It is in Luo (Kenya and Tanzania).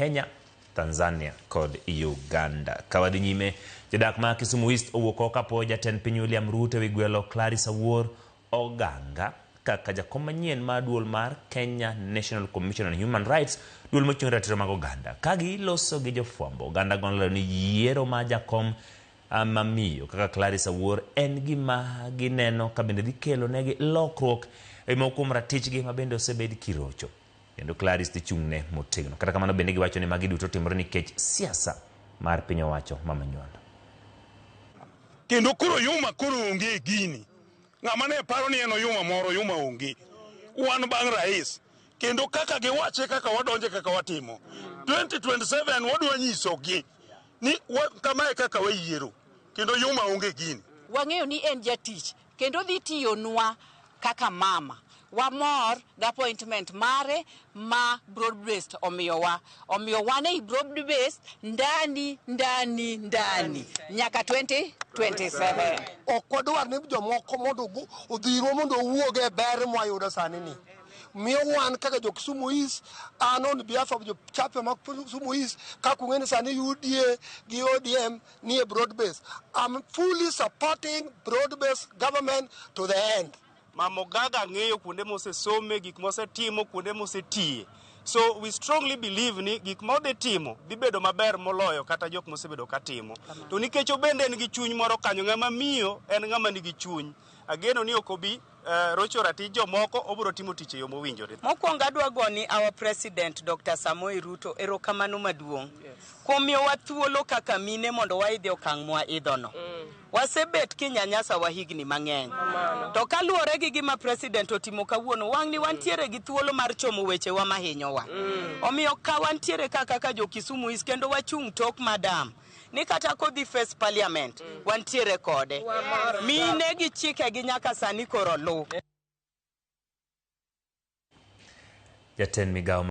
Kenya, Tanzania kod Uganda. Ka wadhi nyime, jodak ma Kisumu East owuok oko kapo jatend piny William Ruto ewi gwelo Clarice Awuor Oganga kaka jakom manyien mar duol mar Kenya National Commission on Human Rights, duol mochung' ratiro mag oganda. Ka giloso gi jofwambo, oganda gonlero ni yiero mar jakom mamiyo kaka Clarice Awuor en gima gineno ka bende dhi kelo negi lokruok e moko kuom ratichgi ma bende osebed kirocho. Kendo Clarice dhi chung'ne motegno. Kata kamano bende giwacho ni magi duto timore nikech siasa mar piny owacho ma Manyuando. Kendo koro Yuma koro onge e gini. Ng'ama ne paro ni en oyuma moro, oyuma onge. Wan bang' rais. Kendo kaka giwache kaka wadonje kaka watimo. 2027 wadwa nyisogi ni kamae kaka wayiero. Kendo Yuma onge gini. Wang'eyo ni en jatich kendo odhi tiyonwa kaka mama. Wamor gi appointment mare ma broad based omiyowa. Omiyo wan ei broad based ndani ndani ndani nyaka 2027. Ok wadwar ni jomoko mondo odhirwa mondo owuog e ber mwayudo sani ni. Miyo wan kaka jo Kisumu East, an on behalf of jo chapter mag Kisumu East, kaka ung'e ni sani UDA gi ODM nie broad base. I'm fully supporting broad based government to the end. Mama Ogaga ng'eyo kuonde mosesome, gik mosetimo, kuonde mosetiye. So we strongly believe ni gik ma odhi timo dhi bedo maber moloyo kata jok mosebedo ka timo. To nikech obende en gi chuny moro kanyo, ng'ama miyo en ng'ama nigi chuny. Ageno ni ok obi rocho ratich jomoko, obiro timo tich e yo mowinjore. Mokwongo adwa goni our president Dr. Samoei Ruto erokamano maduong' kuom miyowa thuolo kaka mine mondo waidhi okang' mwaidhono. Wasebet kinyanyasawa higni mang'eny. To kaluwore gi gima president otimo kawuono, wang'ni wantiere gi thuolo mar chomo wechewa mahinyowa. Omiyo ka wantiere ka kaka jo Kisumu East kendo wachung' tok madam ni kata kodhi face parliament wantiere kode. Mine gi chikegi nyaka sani koro luw. Jatend migawo